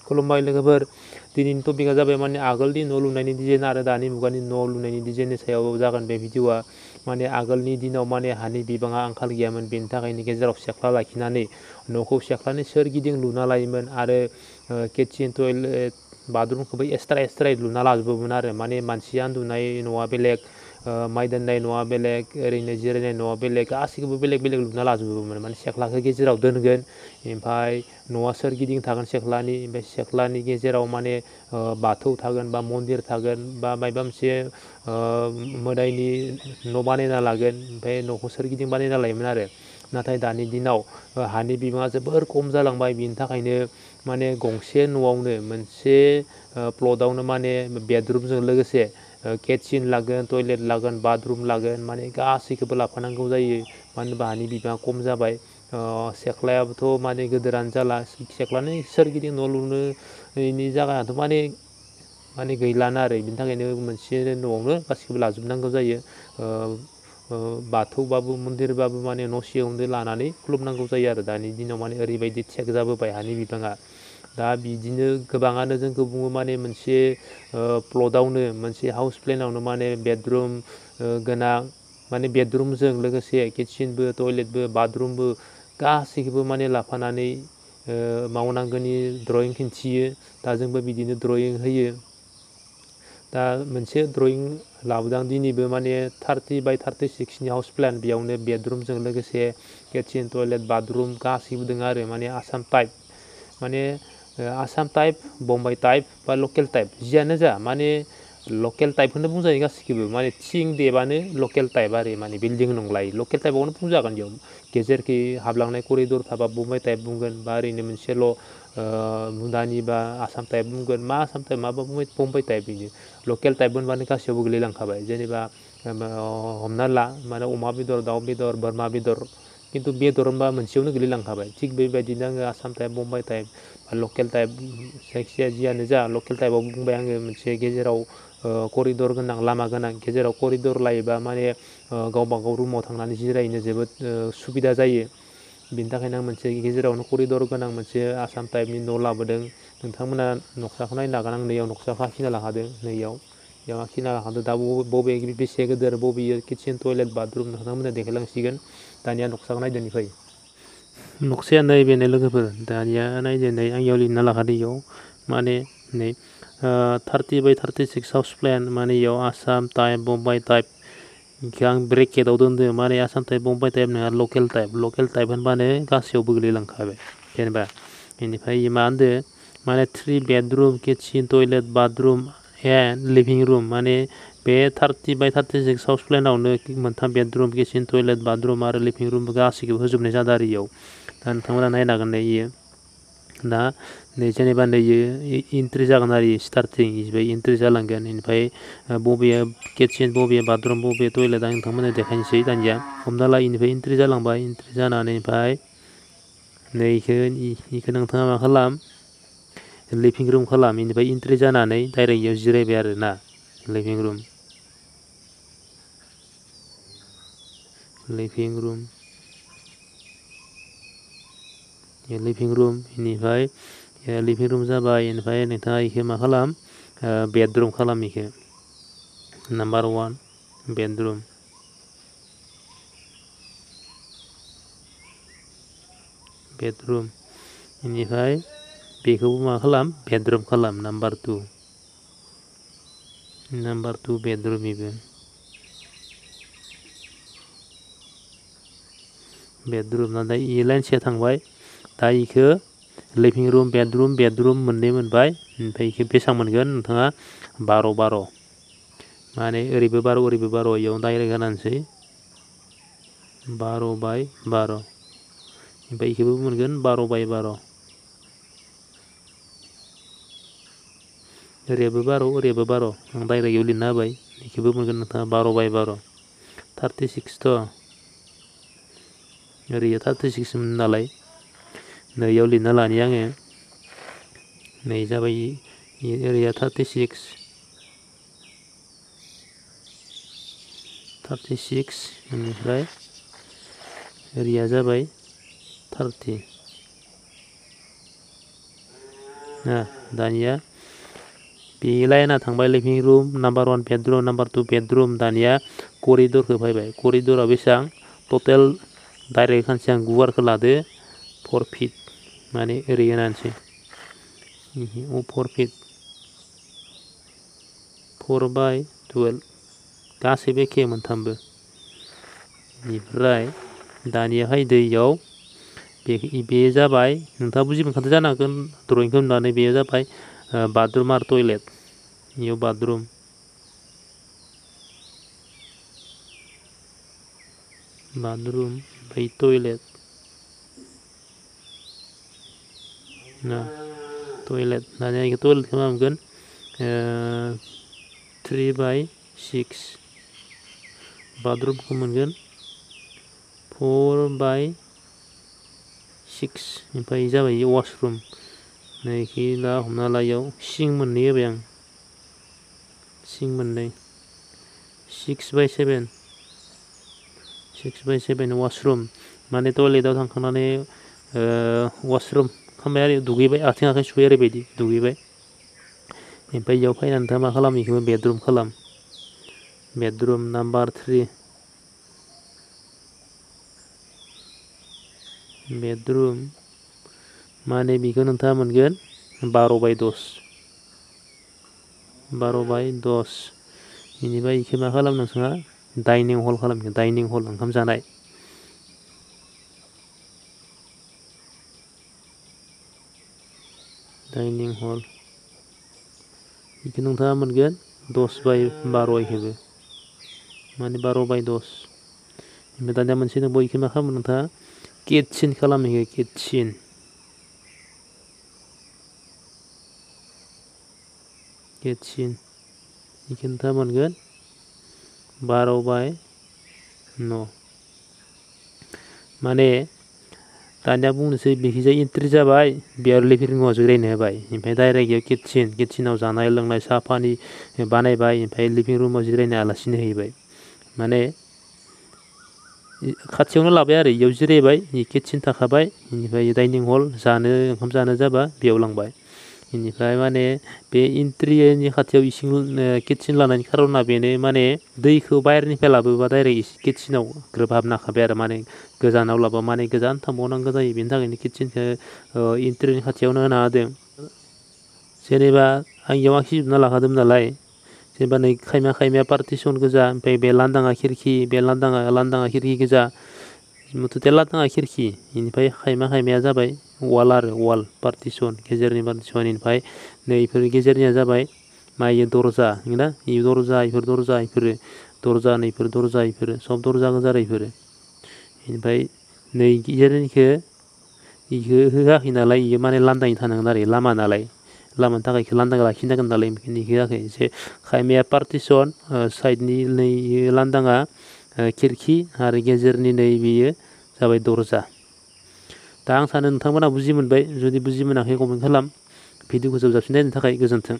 खुलुमबाय लोगोफोर दिनैनि टपिकआ जाबाय माने आगोलनि न' लुनायनि डिजाइन आरो दानि मुगानि न' लुनायनि डिजाइननि सायाव जागोन बे भिडिअआ माने आगोलनि दिनाव माने हानि बिबाङा आंखाल गैयामोन बेनि थाखायनो गेजेराव सेख्ला लाखिनानै न'खौ सेख्लानि सोरगिदिं लुना लायोमोन आरो किटचेन टयलेट बाथरुमखौबो एक्सट्रायै लुना लाजोबोमोन आरो माने मानसिया उन्दुनाय न'आ बेलेग माइ दोननाय न'आ बेलेग ओरैनो जिरायनाय न'आ बेलेग गासिखौबो बेलेग बेलेग लुना लाजोबोमोन माने सेख्लाखौ गेजेराव दोनगोन ओमफ्राय न'आ सोरगिदिं थागोन सेख्लानि ओमफ्राय सेख्लानि गेजेराव माने बाथौ थागोन बा मन्दिर थागोन बा माबा मोनसे मोदायनि न' बानायना लागोन ओमफ्राय न'खौ सोरगिदिं बानायना लायोमोन आरो नाथाय दानि दिनाव हानि बिबाङा जोबोर खम जालांबाय बिनि थाखायनो माने गंसे न'आवनो मोनसे प्लटआवनो माने बेडरुमजों लोगोसे किटचेन लागोन टयलेट लागोन बाथरुम लागोन माने गासैखौबो लाफानांगौ जायो मानो होनबा हानि बिबाङा खम जाबाय सेख्लायाबोथ' माने गोदोरानो जाला सेख्लानि सोरगिदिं न' लुनोनि जायगायाथ' माने गैलानो आरो बिनि थाखायनो मोनसे न'आवनो गासिखौबो लाजोबनांगौ जायो बाथौबाबो मन्दिरबाबो माने न' सिङावनो लानानै खुलुमनांगौ जायो आरो दानि दिनाव माने ओरैबायदि थेक जाबोबाय हानि बिबाङा दा बिदिनो गोबाङानो जोंखौ बुङो माने मोनसे प्लटआवनो मोनसे हाउस प्लेनावनो माने बेडरुम गोनां माने बेडरुमजों लोगोसे किटचेनबो टयलेटबो बाथरुमबो गासैखौबो माने लाफानानै मावनांगौनि ड्रयिं खिन्थियो दा जोंबो बिदिनो ड्रयिं होयो दा मोनसे ड्रयिं लाबोदों दिनैबो माने 30x36नि हाउस प्लेन बेयावनो बेडरुमजों लोगोसे किटचेन टयलेट बाथरुम गासैबो दङ आरो माने आसाम टाइप माने आसाम टाइप बम्बाइ टाइप बा लकेल टाइप जियानो जा माने लकेल टाइपखौनो बुंजायो गासिखौबो माने थिं देबानो लकेल टाइप आरो माने बिल्डिं नंलाय लकेल टाइपआवनो बुंजागोन बेयाव गेजेरखि हाबलांनाय करिडर थाबा बम्बाइ टाइप बुंगोन बा ओरैनो मोनसेल' मुदानि बा आसाम टाइप बुंगोन मा आसाम टाइप माबा बम्बाइ टाइप बिनो लकेल टाइप होनबानो गासैयावबो गोलैलांखाबाय जेनेबा हमना ला माने अमा बेदर दाउ बेदर बोरमा बेदर खिन्थु बेदर होनबा मोनसेयावनो गोलैलांखाबाय थिग बेबायदिनो आङो आसाम टाइप बम्बाइ टाइप बा लकेल टाइप जायखिजाया जियानो जा लकेल टाइपआव बुंबाय आङो मोनसे गेजेराव करिडर गोनां लामा गोनां गेजेराव करिडर लायोबा माने गावबा गाव रुमाव थांनानै जिरायनो जोबोद सुबिदा जायो बिनि थाखायनो आं मोनसे गेजेरावनो करिडर गोनां मोनसे आसाम टाइपनि न' लाबोदों नोंथांमोना नक्साखौ नायनो हागोन आं नैयाव नक्साखौ आखिना लाखादों नैयाव बेयाव आखिना लाखादों दा बबे बेसे गिदिर बबे किटचेन टयलेट बाथरुम नोंथांमोना देखायलांसिगोन दानिया नक्साखौ नायदो फै नक्साया नैबेनो लोगोफोर दानिया नायदो नै आंनियाव लिरना लाखादों इयाव माने नै 30x36 हाउस प्लेन माने इयाव आसाम टाइप बम्बाइ टाइप आं ब्रेकेटाव दोनदों माने आसाम टाइप बम्बाइ टाइप नङा लकेल टाइप होनबानो गासैयावबो गोलैलांखाबाय जेनेबा बेनिफ्राय मा होनदों माने 3 bedroom kitchen toilet bathroom and living room माने बे 30x36 हाउस प्लेनावनो मोनथाम बेडरुम किटचेन टयलेट बाथरुम आरो लिभिं रुम गासैखौबो होजोबनाय जादों आरो इयाव दा नोंथांमोना नायनो हागोन नै इयो दा नै जेनेबा नै एन्ट्रि जागोन आरो स्टार्टिं इनिफ्राय एन्ट्रि जालांगोन बेनिफ्राय बबे किटचेन बबे बाथरुम बबे टयलेट आं नोंथांमोननो देखायनोसै दानिया हमना ला इनिफ्राय एन्ट्रि जालांबाय एन्ट्रि जानानै ओमफ्राय नै इखौ नोंथाङा मा खालाम लिभिं रुम खालाम बेनिफ्राय एन्ट्रि जानानै डाइरेक्ट इयाव जिरायबाय आरो ना लिभिं रुम बेनिफ्राय लिभिं रुम जाबाय बेनिफ्राय नोंथाङा इखौ मा खालाम बेडरुम खालाम इखौ नाम्बार 1 बेडरुम बेनिफ्राय बेखौबो मा खालाम बेडरुम खालाम नाम्बार 2 बेडरुम बेबो बेडरुम नाथाय इ लाइनसेया थांबाय दा इखौ लिभिं रुम बेडरुम मोननै मोनबाय ओमफ्राय इखौ बेसेबां मोनगोन नोंथाङा 12 माने ओरैबो 12 ओरैबो 12 इयाव डाइरेक्ट होनानैसै 12/12 ओमफ्राय इखौबो मोनगोन 12/12 ओरैबो 12 आं डाइरेक्ट इयाव लिरना होबाय इखौबो मोनगोन नोंथाङा 12/12 36 थ' ओरैयो 36 मोन नालाय नैयाव लिरना लानि आङो नै जाबाय ओरैया 36 बेनिफ्राय ओरैया जाबाय 30 दानिया बे लाइना थांबाय living room number 1 bedroom number 2 bedroom दानिया करिडरखौ फैबाय करिडरा बेसेबां टटेल डाइरेक्ट खानसे आं गुवारखौ लादो 4 फिट माने ओरै होनानैसै 4 फिट 4/12 गासैबो एखे मोनथामबो बेनिफ्राय दानियाहाय दैयाव बे जाबाय नोंथाङा बुजि मोनखादों जानो हागोन ड्रयिंखौ नुनानै बेयो जाबाय बाथरुम आरो टयलेट बेयाव बाथरुम ओमफ्राय टयलेट टयलेट दानिया बेखौ टयलेटखौ मा मोनगोन 3/6 बाथरुमखौ मोनगोन 4/6 ओमफ्राय जाबाय वाशरुम नैखि दा हमना ला इयाव सिं मोननै होबाय आं सिं मोननै 6/7 वाशरुम माने टयलेटआव थांखांनानै वाशरुम खालामबाय आरो दुगैबाय आथिं आखाइ सुबाय ओरैबायदि दुगैबाय ओमफ्राय इयाव फैनानै नोंथाङा मा खालाम बेखौबो बेडरुम खालाम बेडरुम नाम्बार 3 बेडरुम माने बेखौ नोंथाङा मोनगोन 12/10 12/10 बेनिफ्राय बेखौ मा खालाम नोंथाङा डाइनिं हल खालामगोन डाइनिं हल ओंखाम जानाय डाइनिं हल बेखौ नोंथाङा मोनगोन 10/12 बेखौबो माने 12/10 ओमफ्राय दानिया मोनसे दंबावो बेखौ मा खालामो नोंथाङा किटचेन खालामो किटचेन बेखौ नोंथाङा मोनगोन 12/9 माने दानिया बुंनोसै बेखिजाय एन्ट्रि जाबाय बेयाव लिभिं रुमाव जिरायनो होबाय ओमफ्राय डाइरेक्ट बेयाव किटचेनाव जानाय लोंनाय साहा पानि बानायबाय ओमफ्राय लिभिं रुमाव जिरायनो आलासिनो हैबाय माने खाथियावनो लाबाय आरो बेयाव जिरायबाय किटचेन थाखाबाय बेनिफ्राय डाइनिं हल जानो ओंखाम जानो जाबा बेयाव लांबाय बेनिफ्राय माने बे एन्ट्रिनि खाथियाव इसिं किटचेन लानायनि खारना बेनो माने दैखौ बाहेरनिफ्राय लाबोबा डाइरेक्ट किटचेनाव ग्रोब हाबनो हाखाबाय आरो माने गोजानाव लाबा माने गोजान थांबावनांगौ जायो बेनि थाखायनो किटचेनखौ एन्ट्रिनि खाथियावनो होना होदों जेनेबा आं इयाव आखिजोबना लाखादोंमोन नालाय जेनेबा नै खायमा पार्टिसन गोजा ओमफ्राय बे लांदाङा खिरखि बे लांदाङा खिरखि गोजा मुथुथे लांदाङा खिरखि बेनिफ्राय खायमाया जाबाय वाल आरो वाल पार्टिसन गेजेरनि पार्टिसन बेनिफ्राय नै इफोर गेजेरनिया जाबाय माइ दरजा ना दरजा दरजा नैफोर दरजा इफोरो सब दरजा गोजा आरो इफोरो बेनिफ्राय नै गेजेरनिखौ इखौ होआखै नालाय इयो माने लांदाङै थानांगोन आरो लामा नालाय लामानि थाखाय इखौ लांदां लाखिनांगोन नालाय बेनिखायनो इखौ होआखै एसे खायमाया पार्टिसन साइडनि नै लांदाङा खिरखि आरो गेजेरनि नै बेयो जाबाय दरजा दा आं सानो नोंथांमोना बुजि मोनबाय जुदि बुजि मोनाखै कमेन्ट खालाम भिडिअखौ जोबजासिम नायनो थाखाय गोजोन्थों।